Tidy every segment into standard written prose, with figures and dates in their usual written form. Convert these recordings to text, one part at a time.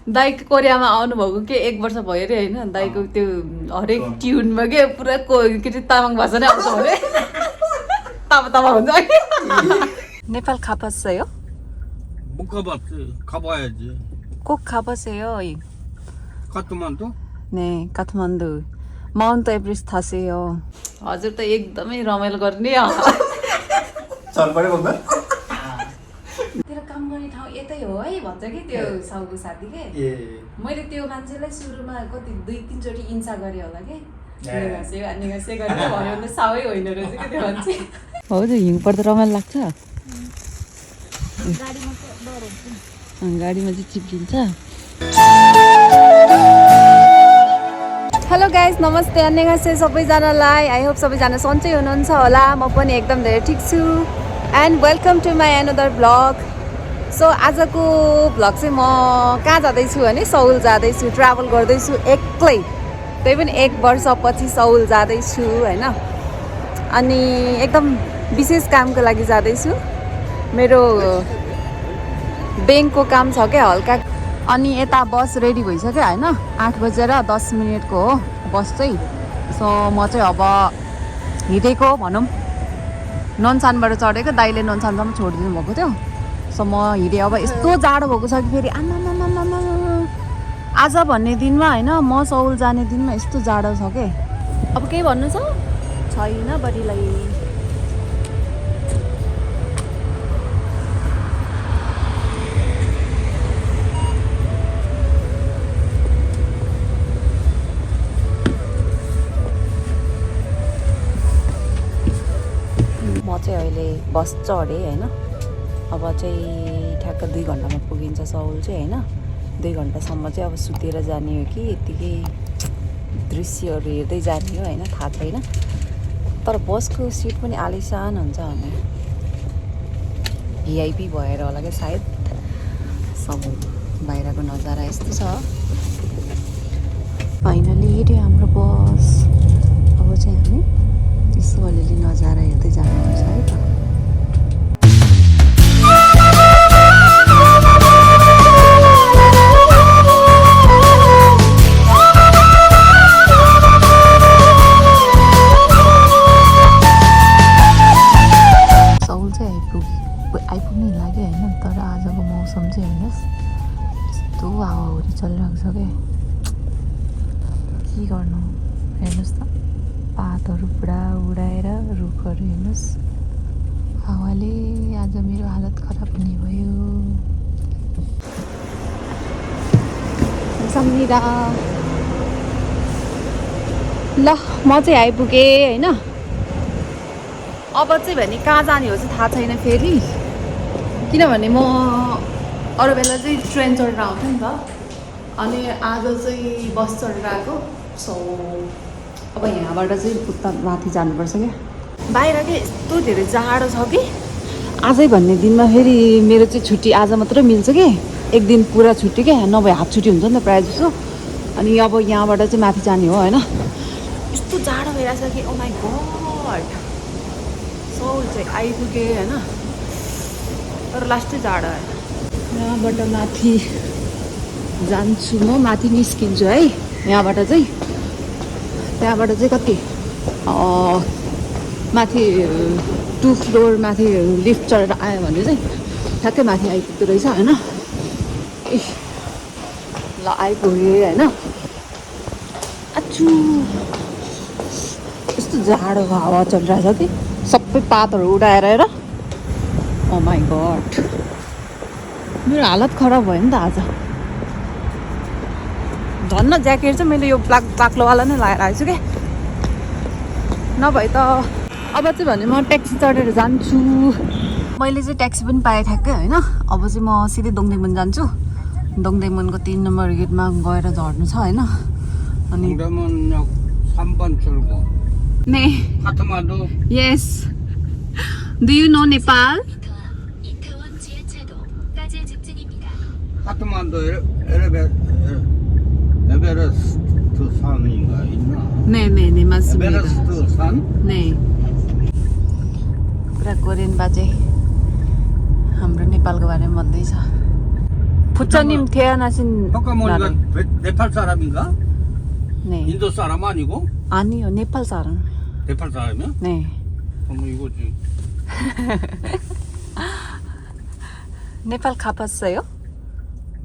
दाइको कोरियामा आउनुभएको के 1 वर्ष भयो अरे होइन दाइको त्यो हरेक ट्युनमा के पुरा के अरे तामाङ भाषा नै आउँछ भने तामा हुन्छ नेपाल 가봤어요? 못 가봤어요. 가봐야지. 꼭 가보세요. 카트만두? 네, 카ठमाडौँ. माउन्ट एभरेस्ट थासे요. हजुर त एकदमै रमाइलो गर्ने चलपडे बोल्दा तेरो काम गर्ने ठाउँ यतै हो है भन्छ कि त्यो साउको साथी के मैले त्यो मान्छेलाई सुरुमा कति 2-3 चोटि इन्सा गरे होला के नेगासे गरेर भयो भने सावै होइन रहेछ के त्यो मान्छे हजुर हिउँ पर्दा रमाइलो लाग्छ गाडीमा चाहिँ चिप्लिन्छ हेलो गाइज नमस्ते अन्यगासे सबैजनालाई आई होप सबैजना सन्चै हुनुहुन्छ होला म पनि एकदम धेरै ठिक छु and welcome to my another vlog so आजको ब्लग चाहिँ म कहाँ जाँदैछु भने सौल जाँदैछु ट्राभल गर्दैछु एक्लै त्यही पनि 1 वर्षपछि सौल जाँदैछु होइन अनि एकदम विशेष कामको लागि जाँदैछु मेरो ब्याङ्कको काम छ क्या हल्का अनि यता बस रेडी भइसक्यो होइन 8:10 को हो बस चाहिँ सो म चाहिँ अब हिँडेको भनौँ नन्सानबाट चढेको दाइले नन्सानसम्म छोडिदिनु भएको थियो सो म हिँडेँ अब यस्तो जाडो भएको छ कि फेरि आमा आज भन्ने दिनमा होइन म सौल जाने दिनमा यस्तो जाडो छ के अब केही भन्नु छैन बडीलाई म चाहिँ अहिले बस चढेँ होइन अब चाहिँ ठ्याक्क 2 घन्टामा पुगिन्छ सौल चाहिँ होइन 2 घन्टासम्म चाहिँ अब सुतेर जाने हो कि यत्तिकै दृश्यहरू हेर्दै जाने हो होइन थाहा छैन तर बसको सिट पनि आलिसान हुन्छ भने भिआइपी भएर होला क्या सायद सब बाहिरको नजारा यस्तो छ फाइनली हेऱ्यो हाम्रो बस अब चाहिँ हामी यसो अलिअलि नजारा हेर्दै जानुपर्छ है त सौल चाहिँ आइपुग्नै लाग्यो होइन तर आजको मौसम चाहिँ हेर्नुहोस् यस्तो हावाहुरी चलिरहेको छ क्या के गर्नु हेर्नुहोस् त पातहरू पुरा उडाएर रुखहरू हेर्नुहोस् हावाले आज मेरो हालत खराब हुने भयो सम्झिँदा ल म चाहिँ आइपुगेँ होइन अब चाहिँ भने कहाँ जाने हो चाहिँ थाहा छैन फेरि किनभने म अरू बेला चाहिँ ट्रेन चढेर आउँथेँ नि त अनि आज चाहिँ बस चढेर आएको सो अब यहाँबाट चाहिँ उता माथि जानुपर्छ क्या बाहिर के यस्तो धेरै जाडो छ कि आजै भन्ने दिनमा फेरि मेरो चाहिँ छुट्टी आज मात्रै मिल्छ कि 1 दिन पुरा छुट्टी क्या नभए हाफ छुट्टी हुन्छ नि त प्रायः जसो अनि अब यहाँबाट चाहिँ माथि जाने हो होइन यस्तो जाडो भइरहेछ कि ओ माई गॉड सौल चाहिँ आइपुगेँ होइन तर लास्टै जाडो होइन यहाँबाट माथि जान्छु म माथि निस्किन्छु है यहाँबाट चाहिँ त्यहाँबाट चाहिँ कति माथि 2 फ्लोर माथि लिफ्ट चढेर आयो भने चाहिँ ठ्याक्कै माथि आइपुग्दो रहेछ होइन ए ल आइपुगेँ होइन आछु यस्तो जाडो हावा चलिरहेछ कि सबै पातहरू उडाएर हेर ओ माई गॉड मेरो हालत खराब भयो नि त आज धन्न ज्याकेट चाहिँ मैले यो बाक्लोवाला नै लगाएर आएछु क्या नभए त अब चाहिँ भने म ट्याक्सी चढेर जान्छु मैले चाहिँ ट्याक्सी पनि पाएँ ठ्याक्कै होइन अब चाहिँ म सिधै दोङदेमुन जान्छु दोङदेमुनको 3 नम्बर गेटमा गएर झर्नु छ होइन अनि 동대문역 3번 출구. 네 카트만두. Yes. Do you know Nepal? 이태원 지하차도까지 직진입니다. 카트만두 에베레스트 산인가 있나? 네네네 맞습니다. 에베레스트 산? 네. पुरा कोरियन बाजे हाम्रो नेपालको बारेमा भन्दैछ 부처님 태어나신 잠깐만 이거 날은 네팔 사람인가? 네. 인도 사람 아니고? 아니요, 네팔 사람. 네팔 사람이야? 네. 어머 이거지. 네팔 가봤어요?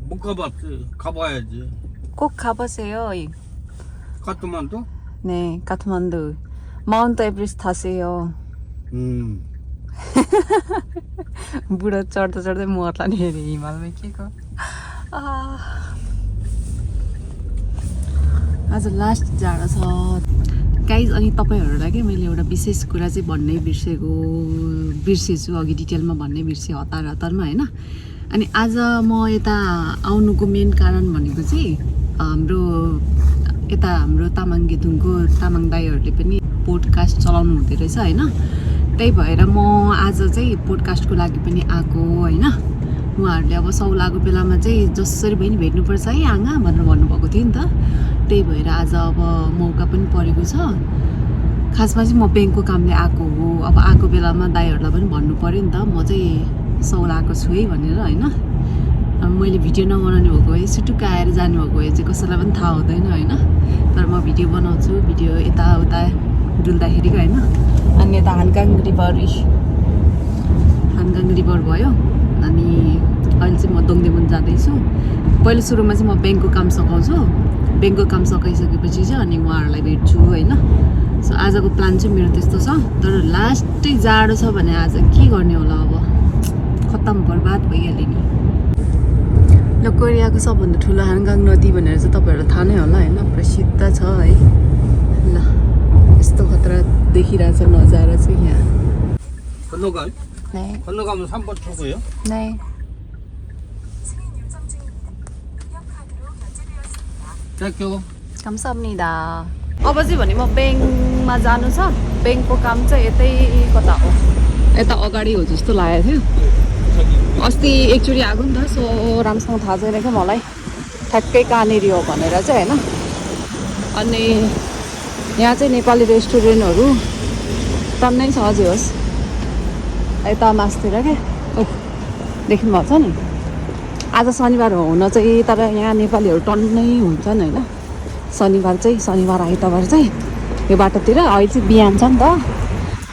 못 가봤지. 가봐야지. 꼭 가보세요. 카트만두? 네, 카트만두. 마운트 에베레스트 타세요. बुढो चढ्दा चढ्दै मर्ला नि अरे हिमालमा के को आज लास्ट जाडो छ गाइज। अनि तपाईँहरूलाई के मैले एउटा विशेष कुरा चाहिँ भन्नै बिर्सेछु अघि डिटेलमा भन्नै बिर्सेँ हतारमा होइन। अनि आज म यता आउनुको मेन कारण भनेको चाहिँ हाम्रो तामाङ गेदुङको तामाङ दाइहरूले पनि पोडकास्ट चलाउनु हुँदो रहेछ होइन। त्यही भएर म आज चाहिँ पोडकास्टको लागि पनि आएको होइन। उहाँहरूले अब सौलाको बेलामा चाहिँ जसरी भए नि भेट्नुपर्छ है आँगा भनेर भन्नुभएको थियो नि त। त्यही भएर आज अब मौका पनि परेको छ। खासमा चाहिँ म ब्याङ्कको कामले आएको हो। अब आएको बेलामा दाइहरूलाई पनि भन्नु पऱ्यो नि त म चाहिँ सौलाको छु है भनेर होइन। अब मैले भिडियो नबनाउने भएको भए सुटुक्क आएर जानुभएको भए चाहिँ कसैलाई पनि थाहा हुँदैन होइन। तर म भिडियो बनाउँछु, भिडियो यताउता डुल्दाखेरिको होइन। अनि यता हानगाङ रिभर भयो। अनि अहिले चाहिँ म दोङदेमुन जाँदैछु। पहिलो सुरुमा चाहिँ म ब्याङ्कको काम सघाउँछु। ब्याङ्कको काम सकाइसकेपछि चाहिँ अनि उहाँहरूलाई भेट्छु होइन। सो आजको प्लान चाहिँ मेरो त्यस्तो छ। तर लास्टै जाडो छ भने आज के गर्ने होला, अब खत्तम बर्बाद भइहाल्यो नि। ल कोरियाको सबभन्दा ठुलो हानगाङ नदी भनेर चाहिँ तपाईँहरूलाई थाहा नै होला होइन, प्रसिद्ध छ है। ल यस्तो खतरा देखिरहेछ नजारा चाहिँ यहाँ। 건너가요? 네. 건너가면 3번 출구예요? 네. 땡큐. 감사합니다. अब चाहिँ भने म ब्याङ्कमा जानु छ। ब्याङ्कको काम चाहिँ यतै कता हो, यता अगाडि हो जस्तो लागेको थियो। अस्ति एकचोटि आएको नि त, सो राम्रोसँग थाहा छैन क्या मलाई ठ्याक्कै कहाँनिर हो भनेर चाहिँ होइन। अनि यहाँ चाहिँ नेपाली रेस्टुरेन्टहरू टन्नै छ अझै होस् यता मासतिर क्या। देख्नुभएको छ नि। आज शनिबार हुन चाहिँ तर यहाँ नेपालीहरू टन्नै हुन्छन् होइन। शनिबार आइतबार चाहिँ यो बाटोतिर। अहिले चाहिँ बिहान छ नि त,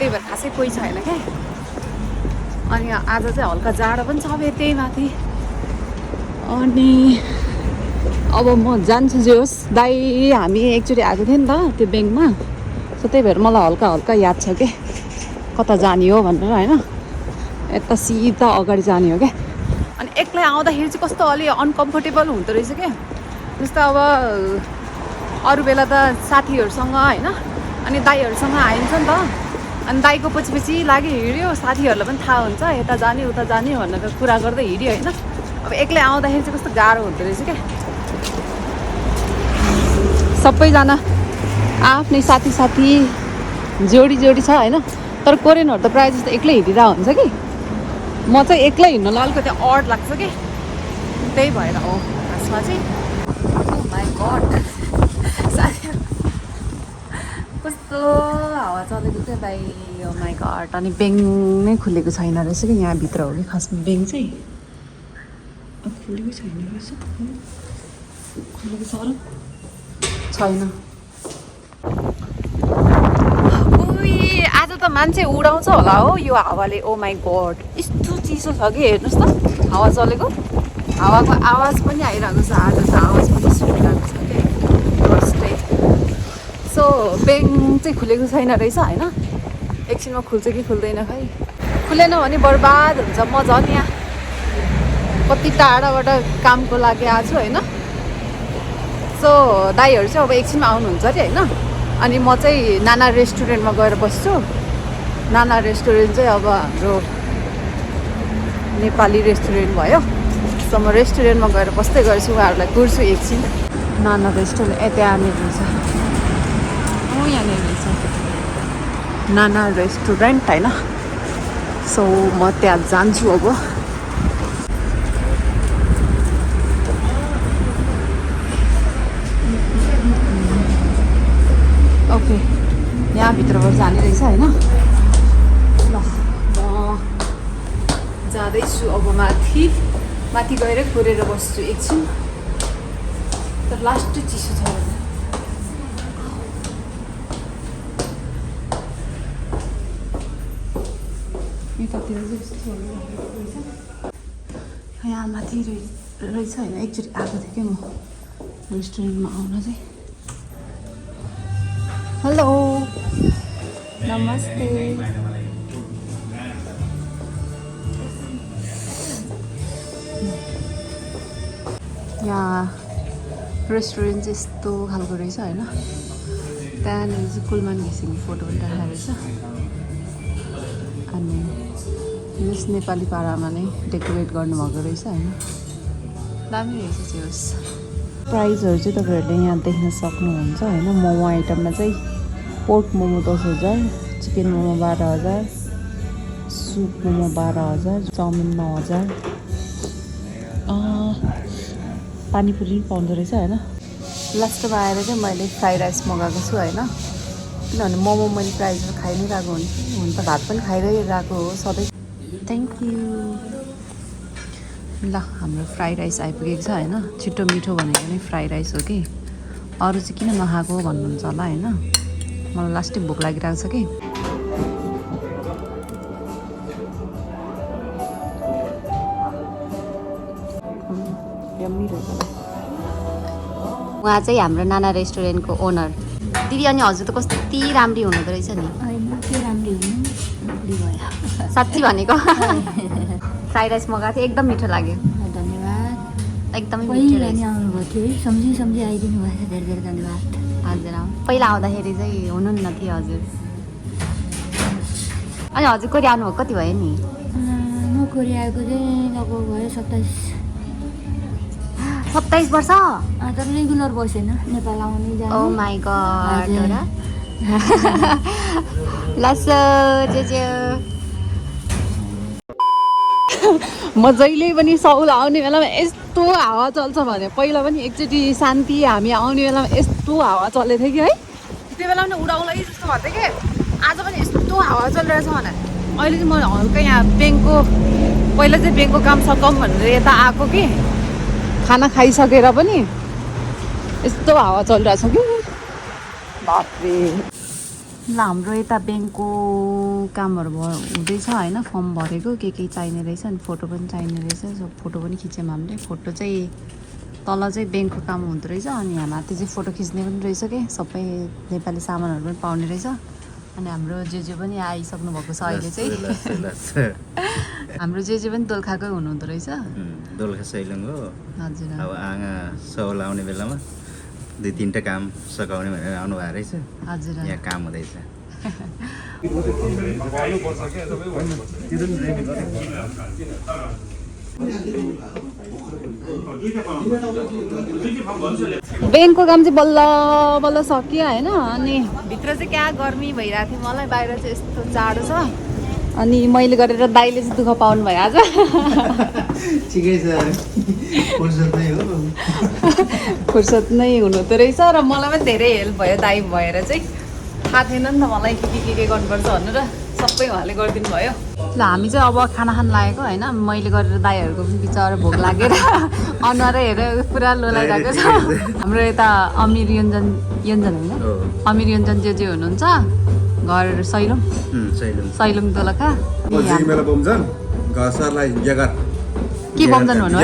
त्यही भएर खासै कोही छैन क्या। अनि आज चाहिँ हल्का जाडो पनि छ फेरि त्यही माथि। अनि अब म जान्छु जे होस्। दाइ हामी एकचोटि आएको थियो नि त त्यो ब्याङ्कमा, सो त्यही भएर मलाई हल्का याद छ क्या कता जाने हो भनेर होइन। यता सिधा अगाडि जाने हो क्या। अनि एक्लै आउँदाखेरि चाहिँ कस्तो अलि अनकम्फर्टेबल हुँदो रहेछ क्या। जस्तो अब अरू बेला त साथीहरूसँग होइन, अनि दाइहरूसँग आइन्छ नि त। अनि दाइको पछि लागि हिँड्यो, साथीहरूलाई पनि थाहा हुन्छ यता जाने उता जाने भनेर कुरा गर्दै हिँड्यो होइन। अब एक्लै आउँदाखेरि चाहिँ कस्तो गाह्रो हुँदो रहेछ क्या। सबैजना आफ्नै साथी जोडी छ होइन। तर कोरियनहरू त प्रायः जस्तो एक्लै हिँडिरहेको हुन्छ कि। म चाहिँ एक्लै हिँड्नलाई अलिकति अड लाग्छ कि, त्यही भएर हो खासमा चाहिँ। माई गड साथीहरू कस्तो हावा चलेको क्या भाइ, ओ माई गड। अनि ब्याङ्क नै खुलेको छैन रहेछ कि यहाँभित्र हो कि खासमा ब्याङ्क चाहिँ खुलेको छैन रहेछ। खुलेको छ र छैन। आज त मान्छे उडाउँछ होला हो यो हावाले। ओ माई गड यस्तो चिसो छ कि हेर्नुहोस् त, हावा चलेको हावाको आवाज पनि आइरहेको छ। आज त आवाज पनि सुनिरहेको छ कि फर्स्टै। सो ब्याङ्क चाहिँ खुलेको छैन रहेछ होइन। एकछिनमा खुल्छ कि खुल्दैन खै। खुलेन भने बर्बाद हुन्छ। म झन् यहाँ कति टाढाबाट कामको लागि आएको छु होइन। सो दाइहरू चाहिँ अब एकछिनमा आउनुहुन्छ अरे होइन। अनि म चाहिँ नाना रेस्टुरेन्टमा गएर बस्छु। नाना रेस्टुरेन्ट चाहिँ अब हाम्रो नेपाली रेस्टुरेन्ट भयो। सो म रेस्टुरेन्टमा गएर बस्दै गर्छु, उहाँहरूलाई कुर्छु एकछिन। नाना रेस्टुरेन्ट यहाँनिर रहेछ, यहाँनिर रहेछ नाना रेस्टुरेन्ट होइन। सो म त्यहाँ जान्छु अब। ओके यहाँभित्रबाट जाने रहेछ होइन। ल म जाँदैछु अब माथि। माथि गएर कोरेर बस्छु एकछिन तर लास्ट चिसो छ यतातिर चाहिँ यस्तो यहाँ माथि रहेछ होइन एकचोटि आएको थिएँ क्या म रेस्टुरेन्टमा आउन चाहिँ हेलो नमस्ते यहाँ रेस्टुरेन्ट चाहिँ यस्तो खालको रहेछ होइन त्यहाँनिर चाहिँ कुलमान घिसिङको फोटो पनि राखेको रहेछ अनि यस नेपाली पारामा नै डेकोरेट गर्नुभएको रहेछ होइन दामी रहेछ चाहिँ होस् प्राइजहरू चाहिँ तपाईँहरूले यहाँ देख्न सक्नुहुन्छ होइन मोमो आइटममा चाहिँ pork momo 10,000 chicken momo 12,000 soup momo 12,000 chowmein 9,000 panipuri पनि पाउँदो रहेछ होइन लास्टमा आएर चाहिँ मैले फ्राइड राइस मगाएको छु होइन किनभने मोमो मैले प्राइस खाइ नै रहेको हुन त भात पनि खाइरहेको हो सधैँ थ्याङ्क यू ल हाम्रो फ्राइड राइस आइपुगेको छ होइन छिटो मिठो भनेको नै फ्राइड राइस हो कि अरू चाहिँ किन नखाएको भन्नुहुन्छ होला होइन मलाई लास्टै भोक लागिरहेको छ कि उहाँ चाहिँ हाम्रो नाना रेस्टुरेन्टको ओनर दिदी अनि हजुर त कति राम्री हुनुहुँदो रहेछ नि साँच्ची भनेको फ्राइड राइस मगाएको थिएँ एकदम मिठो लाग्यो धन्यवाद एकदमै मिठो रहेछ आउनुभएको थियो है सम्झी आइदिनु भएछ धेरै धेरै धन्यवाद हजुर पहिला आउँदाखेरि चाहिँ हुनुहुन्न थियो हजुर अनि हजुर कोरिया आउनुभएको कति भयो नि म कोरियाको चाहिँ लगभग भयो 27 वर्ष तर रेगुलर बसेन नेपाल आउने ओ जाने माई गॉड लसो जेजे म जहिले पनि सौल आउने बेलामा यस्तो हावा चल्छ भने पहिला पनि एकचोटि शान्ति हामी आउने बेलामा यस्तो हावा चलेको थियो कि है त्यो बेला पनि उडाउला जस्तो भएको थियो कि आज पनि यस्तो हावा चलिरहेछ भने अहिले चाहिँ म हल्का यहाँ ब्याङ्कको पहिला चाहिँ ब्याङ्कको काम सकौँ भनेर यता आएको कि खाना खाइसकेर पनि यस्तो हावा चलिरहेछ कि बाफ्रे ल हाम्रो यता ब्याङ्कको कामहरू हुँदैछ होइन फर्म भरेको के चाहिने रहेछ अनि फोटो पनि चाहिने रहेछ सो फोटो पनि खिच्यौँ हामीले फोटो चाहिँ तल चाहिँ ब्याङ्कको काम हुँदो रहेछ अनि यहाँ माथि चाहिँ फोटो खिच्ने पनि रहेछ कि सबै नेपाली सामानहरू पनि पाउने रहेछ अनि हाम्रो जेजे पनि आइसक्नु भएको छ अहिले चाहिँ हाम्रो जेजे पनि दोलखाकै हुनुहुँदो रहेछ दोलखा सैलुङ हो हजुर अब आँगा सौल आउने बेलामा 2-3टा काम सघाउने भनेर आउनु भएको रहेछ हजुर यहाँ काम हुँदैछ ब्याङ्कको काम चाहिँ बल्ल बल्ल सकियो होइन अनि भित्र चाहिँ क्या गर्मी भइरहेको थियो मलाई बाहिर चाहिँ यस्तो जाडो छ अनि मैले गरेर दाइले चाहिँ दुःख पाउनु भयो आज ठिकै छ फुर्सद नै हुनुहुँदो रहेछ र मलाई पनि धेरै हेल्प भयो दाइ भएर चाहिँ थाहा थिएन नि त मलाई के गर्नुपर्छ भनेर सबै उहाँले गरिदिनु भयो ल हामी चाहिँ अब खाना खान लागेको होइन मैले गरेर दाइहरूको पनि बिचरा भोक लागेर अनुहारै हेरेर पुरा लोलाइरहेको छ हाम्रो यता अमिर योन्जन होइन अमिर योन्जन जे हुनुहुन्छ घर सैलुङ दोलखा के बमजन भन्नु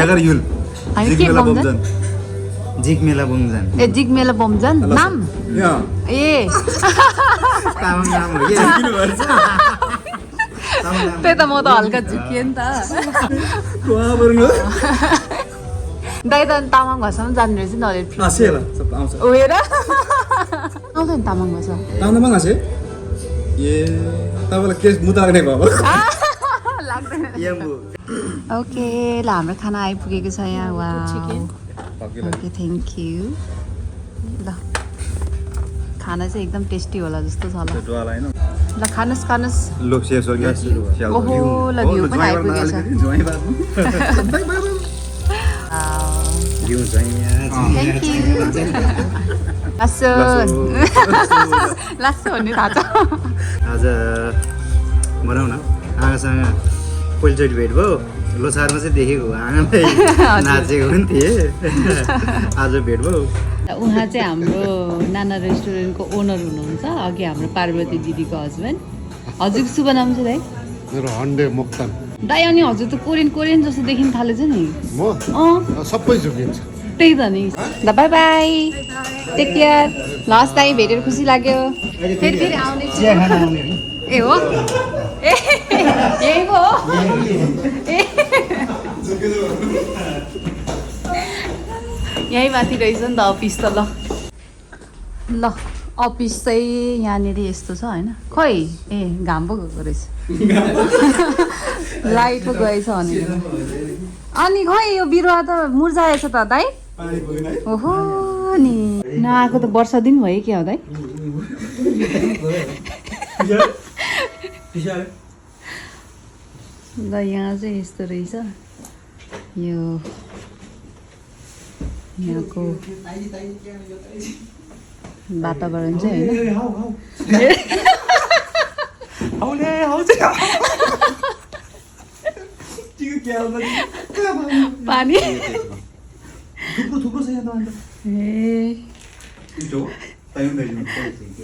जिगमेला बमजन ए जिगमेला बमजन नाम ए तामाङ नाम हो के त्यही त म त हल्का झुकिएँ नि त दाइ त तामाङ भाषा पनि जान्ने रहेछ नि हेर आउँछ नि तामाङ भाषा लाग्दैन ओके ल हाम्रो खाना आइपुगेको छ यहाँ वा ओके थ्याङ्क यू ल खाना चाहिँ एकदम टेस्टी होला जस्तो छ ल ल खानुहोस् ओहो ल घिउ पनि आइपुगेको छ थ्याङ्क यू लासो भन्ने थाहा छ आज भनौँ न आगासँग पहिलोचोटि भेट भयो लोसारमा चाहिँ देखेको आँगनमै नाचेको पनि थिएँ आज भेट भयो। उहाँ चाहिँ हाम्रो नाना रेस्टुरेन्टको ओनर हुनुहुन्छ, अघि हाम्रो पार्वती दिदीको हस्बेन्ड। हजुरको शुभ नाम चाहिँ दाइ? मेरो हन्डे मोक्तान। दाइ अनि हजुर त कोरियन जस्तो देखिन थालेछ नि। म अँ सबै झुकिन्छ। त्यही त नि। ल bye bye, take care. Last दाइ भेटेर खुसी लाग्यो। फेरि फेरि आउने चिया खान आउने है। ए हो ए यही पो हो ए यहीँ माथि रहेछ नि त अफिस त। ल अफिस चाहिँ यहाँनिर यस्तो छ होइन। खै ए घाम पो गएको रहेछ, लाइट पो गएछ भनेर। अनि खै यो बिरुवा त मुर्झाएछ त दाइ। ओहो नि नआएको त वर्ष दिन भयो क्या हो दाइ। ल यहाँ चाहिँ यस्तो रहेछ यो यहाँको वातावरण चाहिँ होइन। पानी ए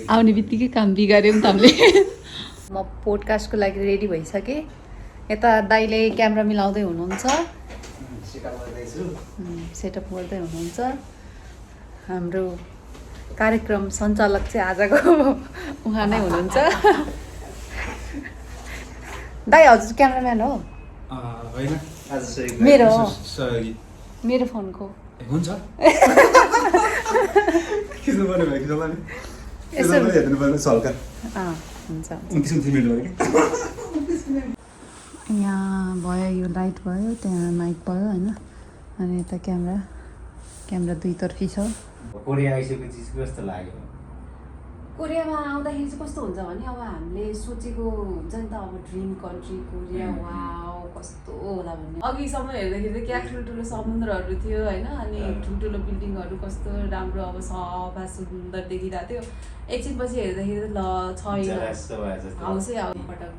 आउने बित्तिकै काम बिगाऱ्यो नि त हामीले। म पोडकास्टको लागि रेडी भइसकेँ। यता दाइले क्यामेरा मिलाउँदै हुनुहुन्छ, सेटअप गर्दै हुनुहुन्छ। हाम्रो कार्यक्रम सञ्चालक चाहिँ आजको उहाँ नै हुनुहुन्छ। दाइ हजुर क्यामेराम्यान हो? होइन मेरो हो, सहयोगी मेरो फोनको। हुन्छ खिच्नु पर्ने भयो कि जसलाई यसो हेर्नु पर्ने सल्का हुन्छ। किसिम थिमेन्ट भयो कि यहाँ भयो, यो लाइट भयो, त्यहाँ माइक भयो होइन। अनि यता क्यामेरा दुईतर्फी छ। कोरिया आइसकेपछि कस्तो लाग्यो? कोरियामा आउँदाखेरि चाहिँ कस्तो हुन्छ भने अब हामीले सोचेको हुन्छ नि त, अब ड्रिम कन्ट्री कोरिया, वाउ कस्तो होला भन्ने। अघिसम्म हेर्दाखेरि चाहिँ क्या ठुल्ठुलो समुद्रहरू थियो होइन, अनि ठुल्ठुलो बिल्डिङहरू कस्तो राम्रो अब सफा सुन्दर देखिरहेको थियो। एकछिनपछि हेर्दाखेरि ल छैन, हाउसै अब पटक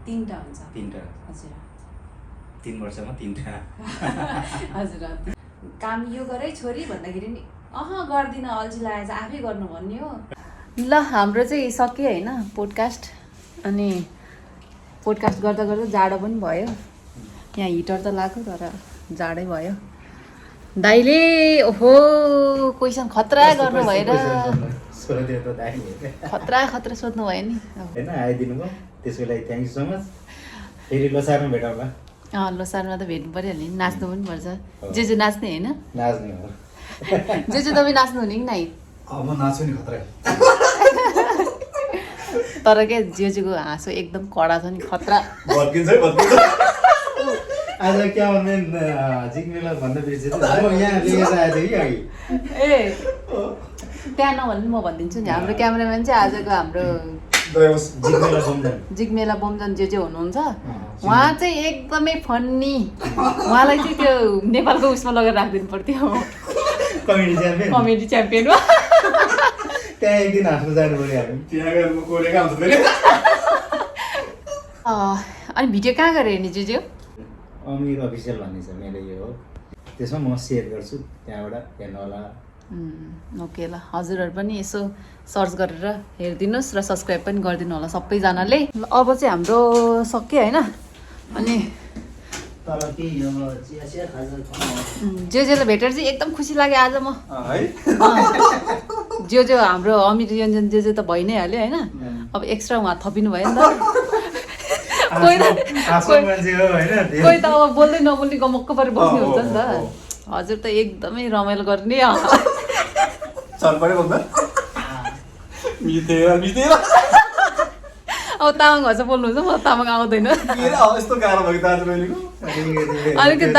3टा हुन्छ। 3टा हजुर 3 वर्षमा 3टा हजुर। काम यो गरे छोरी भन्दाखेरि नि गर्दिनँ, अल्छी लागेछ, आफै गर्नु भन्ने हो। ल हाम्रो चाहिँ सक्यो होइन पोडकास्ट। अनि पोडकास्ट गर्दा गर्दा जाडो पनि भयो। यहाँ हिटर त लाग्यो तर जाडै भयो। दाइले ओहो क्वेसन खतरा गर्नु भएर खतरा सोध्नु भयो नि होइन आइदिनु भयो, त्यसको लागि थ्याङ्क यू सो मच। फेरि लोसारमा भेटौँला। लोसारमा त भेट्नु परिहाल्यो नि, नाच्नु पनि पर्छ। जे नाच्ने होइन, नाच्ने हो जे तपाईँ नाच्नु हुने कि नाइ? अब नाच्छु नि खतरा। तर क्या जेजुको हाँसो एकदम कडा छ नि, खतरा। भत्किन्छ है भत्किन्छ। आज क्या भन्ने जिग्मेला भन्न बिर्सेँ यहाँ लिएर आएको थियो कि अघि। ए त्यहाँ नभन्नु म भनिदिन्छु नि। हाम्रो क्यामेराम्यान चाहिँ आजको हाम्रो जिग्मेला बोमजन जे हुनुहुन्छ, उहाँ चाहिँ एकदमै फन्नी। उहाँलाई चाहिँ त्यो नेपालको उसमा लगेर राखिदिनु पर्थ्यो, कमेडी च्याम्पियन हो। त्यहाँ एक दिन हाँस्नु जानु पऱ्यो हामी। त्यहाँ गएर म कोरेको हुन्छ फेरि। अनि भिडियो कहाँ गएर हेर्ने जुजो? अमिर अफिसियल भन्ने छ मेरो यो हो, त्यसमा म सेयर गर्छु, त्यहाँबाट हेर्नु होला। ओके ल हजुरहरू पनि यसो सर्च गरेर हेरिदिनुहोस् र सब्सक्राइब पनि गरिदिनु होला सबैजनाले। अब चाहिँ हाम्रो सक्यो होइन। अनि जेले भेटेर चाहिँ एकदम खुसी लाग्यो आज म। जो हाम्रो अमिर योन्जन जे त भइ नै हाल्यो होइन। अब एक्स्ट्रा उहाँ थपिनु भयो नि त। कोही त अब बोल्दै नबोल्ने गमक्क परेर बस्ने हुन्छ नि त। हजुर त एकदमै रमाइलो गर्ने। अब तामाङ भाषा बोल्नुहुन्छ, म तामाङ आउँदैन। अनि त्यो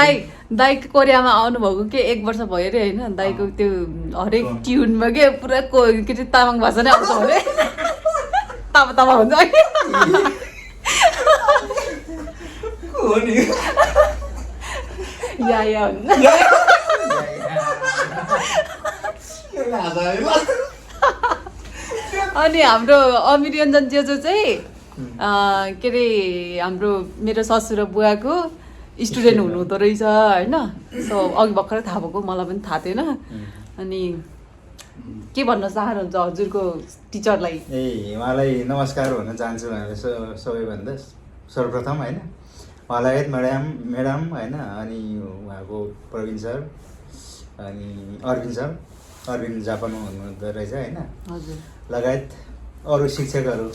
दाइ कोरियामा आउनुभएको के 1 वर्ष भयो अरे होइन। दाइको त्यो हरेक ट्युनमा के पुरा के तामाङ भाषा नै आउँछ भने तामा हुन्छ। या अनि हाम्रो अमिर योन्जन जेजो चाहिँ के अरे हाम्रो मेरो ससुर बुवाको स्टुडेन्ट हुनुहुँदो रहेछ होइन सो अघि भर्खरै थाहा भएको मलाई पनि थाहा थिएन अनि के भन्न चाहनुहुन्छ हजुरको टिचरलाई ए उहाँलाई नमस्कार भन्न चाहन्छु हामीले सबैभन्दा सर्वप्रथम होइन उहाँलाई म्याडम होइन अनि उहाँको प्रवीण सर अनि अरविन्द जापानमा हुनुहुँदो रहेछ होइन हजुर लगायत अरू शिक्षकहरू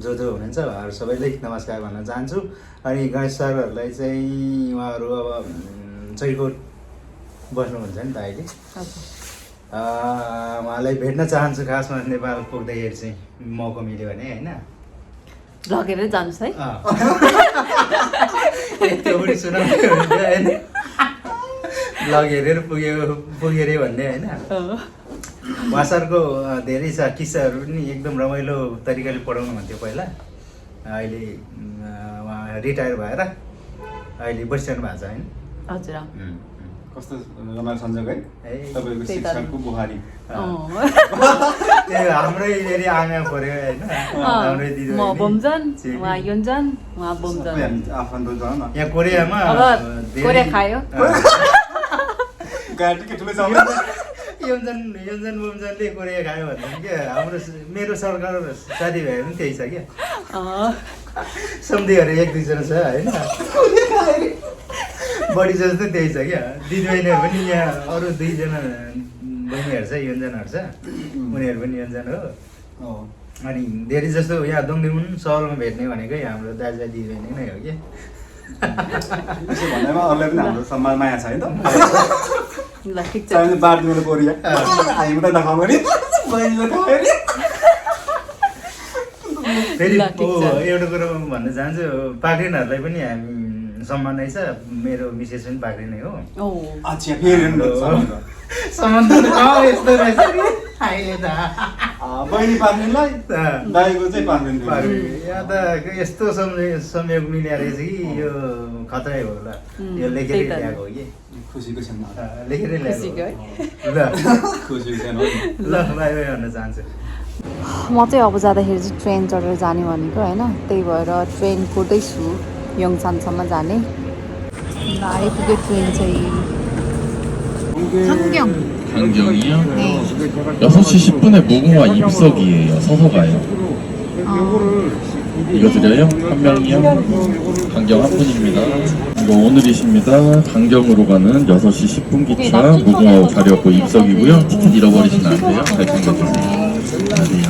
जो हुनुहुन्छ उहाँहरू सबैलाई नमस्कार भन्न चाहन्छु अनि गणेश सरहरूलाई चाहिँ उहाँहरू अब चैकोट बस्नुहुन्छ नि त अहिले उहाँलाई भेट्न चाहन्छु खासमा नेपाल पुग्दाखेरि चाहिँ मौका मिल्यो भने होइन लगेरै जानुहोस् है यस्तो पनि सुनाउने होइन ब्लग हेरेर पुग्यो अरे भन्ने होइन उहाँ सरको धेरै छ किस्साहरू पनि एकदम रमाइलो तरिकाले पढाउनु हुन्थ्यो पहिला अहिले उहाँ रिटायर भएर अहिले बसिरहनु भएको छ होइन हजुर कस्तो रमाइलो सञ्जोग है तपाईँको त्यही त। शिक्षकको बुहारी त्यो हाम्रै फेरि आमा पऱ्यो होइन हाम्रै दिदी म बोमजन उहाँ योन्जन उहाँ सबै बोमजन हामी आफन्त जाउँ न यहाँ कोरियामा अब कोरिया खायो गाडी के ठुलो छ योन्जन बोमजनले कोरिया खायो भने क्या हाम्रो मेरो सरकार साथीभाइहरू पनि त्यही छ क्या सम्धिहरू एक दुईजना छ होइन बढी जस्तो त्यही छ क्या दिदीबहिनीहरू पनि यहाँ अरू दुईजना बहिनीहरू छ योन्जनहरू छ उनीहरू पनि योन्जन हो अनि धेरै जस्तो यहाँ दोङदिमुन सहरमा भेट्ने भनेकै हाम्रो दाजुभाइ दिदीबहिनी नै हो क्या यसो भन्दैमा अरूलाई पनि हाम्रो सम्मान माया छ है त ल ठिक छ चाहिने बाँड्नु कोरिया हामी त नखाउँ नि बहिनीले खायो नि फेरि ल, ठिक छ। एउटा कुरो भन्न चाहन्छु पाक्रिनहरूलाई पनि हामी सम्मान नै छ मेरो मिसेस पनि पाक्रिनै हो ओ अच्छा फेरि सम्बन्ध यस्तो रहेछ नि अहिले त बहिनी पार्नेलाई दाइको चाहिँ पार्ने यहाँ त यस्तो संयोग मिल्या रहेछ कि यो खतरै हो ल यो लेखेरै त्यही त। ल्याएको हो कि खुसीको छैन लेखेरै खुसीको है। ल्याएको ल खुसीको छैन ल बाई बाई भन्न चाहन्छु म चाहिँ अब जाँदाखेरि चाहिँ ट्रेन चढेर जाने भनेको होइन त्यही भएर ट्रेन कुर्दैछु योङसानसम्म जाने ल आइपुग्यो ट्रेन चाहिँ 환경 강경이요? 네. 6시 10분에 무궁화 입석이에요. 서서 가요. 이거 드려요? 한 명이요? 강경 한 분입니다. 이거 오늘이십니다. 강경으로 가는 6시 10분 기차 무궁화 자리였고 입석이고요. 티켓 잃어버리시면 안 돼요. 잘 챙겨주세요. 안녕하세요.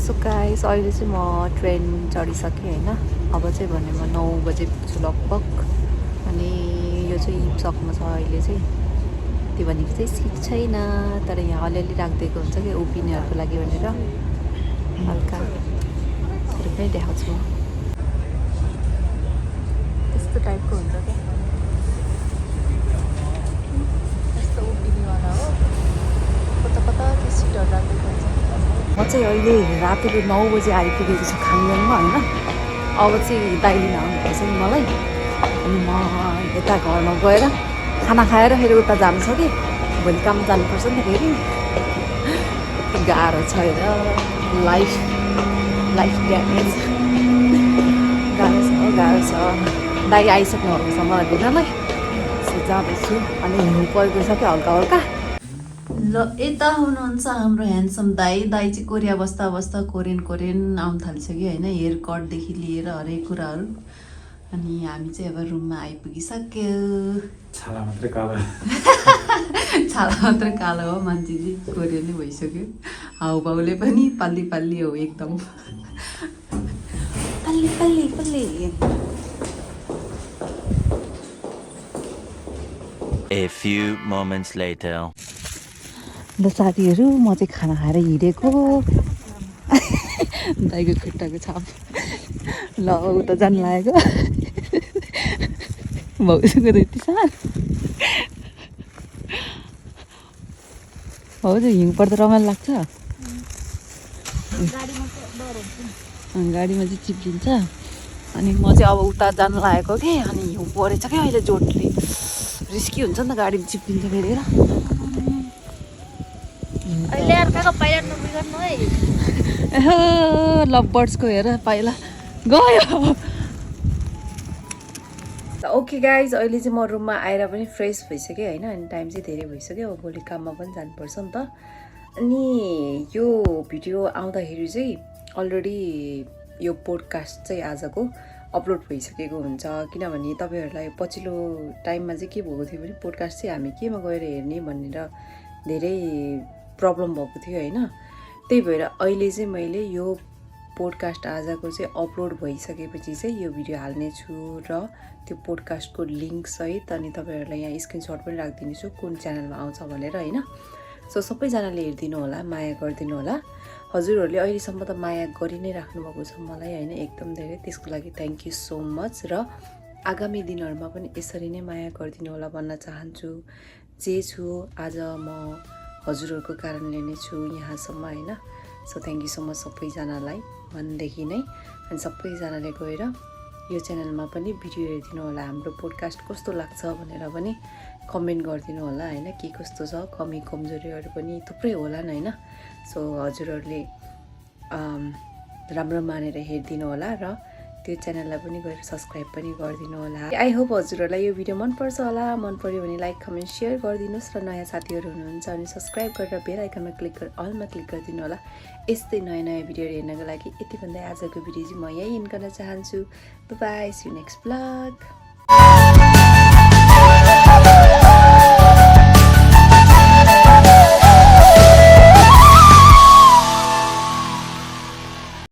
सो गाइस अहिले चाहिँ म ट्रेन चढिसकेँ होइन अब चाहिँ भने म 9 बजे पुग्छु लगभग अनि यो चाहिँ इप्सकमा छ अहिले चाहिँ त्यो भनेको चाहिँ सिट छैन तर यहाँ अलिअलि राखिदिएको हुन्छ कि उभिनेहरूको लागि भनेर हल्का फेरि पनि देखाउँछु म त्यस्तो टाइपको हुन्छ क्या यस्तो उभिनेवाला हो कता कता त्यो सिटहरू राखिदिएको हुन्छ म चाहिँ अहिले रातिको 9 बजे आइपुगेको छु खाङगाङमा होइन अब चाहिँ दाइले आउनुपर्छ नि मलाई अनि म यता घरमा गएर खाना खाएर फेरि उता जानु छ कि भोलि काम जानुपर्छ नि त फेरि कति गाह्रो छ हेर लाइफ ड्यामेज गाह्रो छ दाइ आइसक्नु भएको छ मलाई भेट्नलाई सो जाँदैछु अनि हिउँ परेको छ कि हल्का हल्का ल यता हुनुहुन्छ हाम्रो ह्यान्डसम दाई चाहिँ कोरिया बस्दा बस्दा कोरियन आउनु थालिसक्यो होइन हेयर कटदेखि लिएर हरेक कुराहरू अनि हामी चाहिँ अब रुममा आइपुगिसक्यो छाला मात्रै कालो छाला मात्र कालो हो मान्छे चाहिँ कोरियनै भइसक्यो हाउभाउले पनि पाल्ली हो एकदम पाल्ली A few moments later. ल साथीहरू म चाहिँ खाना खाएर हिँडेको दाइको खुट्टाको छाप ल उता जानु लागेको भाउजूको त यति सानो भाउजू हिउँ पर्दा रमाइलो लाग्छ गाडीमा चाहिँ चिप्लिन्छ अनि म चाहिँ अब उता जानु लागेको कि अनि हिउँ परेछ क्या अहिले जोडले रिस्की हुन्छ नि त गाडीमा चिप्लिन्छ फेरि अहिले अर्काको पाइलट नबिगार्नु है लभ बर्ड्सको हेर पाइला गयो ओके गाइज अहिले चाहिँ म रुममा आएर पनि फ्रेस भइसकेँ होइन अनि टाइम चाहिँ धेरै भइसक्यो अब भोलि काममा पनि जानुपर्छ नि त अनि यो भिडियो आउँदाखेरि चाहिँ अलरेडी यो पोडकास्ट चाहिँ आजको अपलोड भइसकेको हुन्छ किनभने तपाईँहरूलाई पछिल्लो टाइममा चाहिँ के भएको थियो भने पोडकास्ट चाहिँ हामी केमा गएर हेर्ने भनेर धेरै प्रब्लम भएको थियो होइन त्यही भएर अहिले चाहिँ मैले यो पोडकास्ट आजको चाहिँ अपलोड भइसकेपछि चाहिँ यो भिडियो हाल्ने छु र त्यो पोडकास्टको लिङ्क सहित अनि तपाईँहरूलाई यहाँ स्क्रिनसट पनि राखिदिनेछु कुन च्यानलमा आउँछ भनेर होइन सो सबैजनाले हेरिदिनु होला माया गरिदिनु होला हजुरहरूले अहिलेसम्म त माया गरि नै राख्नुभएको छ मलाई होइन एकदम धेरै त्यसको लागि थ्याङ्क यू सो मच र आगामी दिनहरूमा पनि यसरी नै माया गरिदिनु होला भन्न चाहन्छु जे छु आज म हजुरहरूको कारणले नै छु यहाँसम्म होइन so thank you so much सबैजनालाई मनदेखि नै अनि सबैजनाले गएर यो च्यानलमा पनि भिडियो हेरिदिनु होला हाम्रो पोडकास्ट कस्तो लाग्छ भनेर पनि कमेन्ट गरिदिनु होला होइन के कस्तो छ कमी कमजोरीहरू पनि थुप्रै होला नि होइन सो हजुरहरूले राम्रो मानेर हेरिदिनु होला र त्यो च्यानललाई पनि गएर सब्सक्राइब पनि गरिदिनु होला आई होप हजुरहरूलाई यो भिडियो मनपर्छ होला मन पर्यो भने लाइक कमेन्ट सेयर गरिदिनुहोस् र नयाँ साथीहरू हुनुहुन्छ भने सब्सक्राइब गरेर बेल आइकनमा क्लिक गरेर अलमा क्लिक गरिदिनु होला यस्तै नयाँ नयाँ भिडियोहरू हेर्नको लागि यति भन्दै आजको भिडियो चाहिँ म यहीँ एन्ड गर्न चाहन्छु bye see you next blog